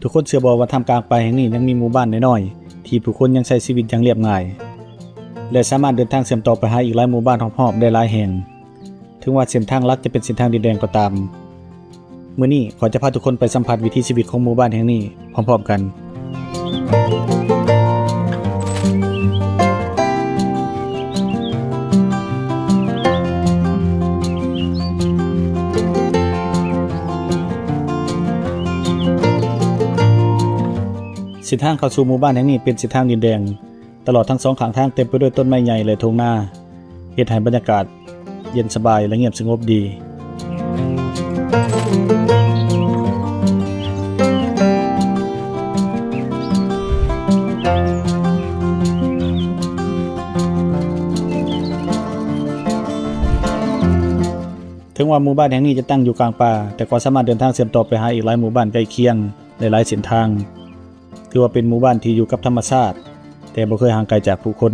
ທຸກຄົນເຊື່ອບໍ່ວ່າທ່າມກາງປ່າແຫ່ງນີ້ຍັງມີໝູ່ບ້ານນ້ອຍໆ ທີ່ຜູ້ຄົນຍັງໃຊ້ຊີວິດຢ່າງລຽບງ່າຍ ແລະ ສາມາດເດີນທາງເຊື່ອມຕໍ່ໄປຫາອີກຫຼາຍໝູ່ບ້ານຮອບໆໄດ້ຫຼາຍແຫ່ງ. ເຖິງວ່າເສັ້ນທາງຫຼັກຈະເປັນເສັ້ນທາງດິນແດງກໍຕາມ, ມື້ນີ້ຂ້ອຍຈະພາທຸກຄົນໄປສຳຜັດວິຖີຊີວິດຂອງໝູ່ບ້ານແຫ່ງນີ້ພ້ອມໆກັນ. ເສັ້ນທາງເຂົ້າສູ່ໝູ່ບ້ານແຫ່ງນີ້ເປັນເສັ້ນທາງດິນແດງ. ຕະຫຼອດທັງສອງຂ້າງທາງເຕັມໄປດ້ວຍຕົ້ນໄມ້ໃຫຍ່ ແລະ ທົ່ງນາ, ເຮັດໃຫ້ບັນຍາກາດເຢັນສະບາຍ ແລະ ງຽບສະຫງົບດີ. ເຖິງວ່າໝູ່ບ້ານແຫ່ງນີ້ຈະຕັ້ງຢູ່ກາງປ່າ, ແຕ່ກໍສາມາດເດີນທາງເຊື່ອມຕໍ່ໄປຫາອີກຫຼາຍໝູ່ບ້ານໃກ້ຄຽງໄດ້ຫຼາຍເສັ້ນທາງ. ຖືວ່າເປັນໝູ່ບ້ານທີ່ຢູ່ກັບທຳມະຊາດ, ແຕ່ບໍ່ເຄີຍຫ່າງໄກຈາກຜູ້ຄົນ.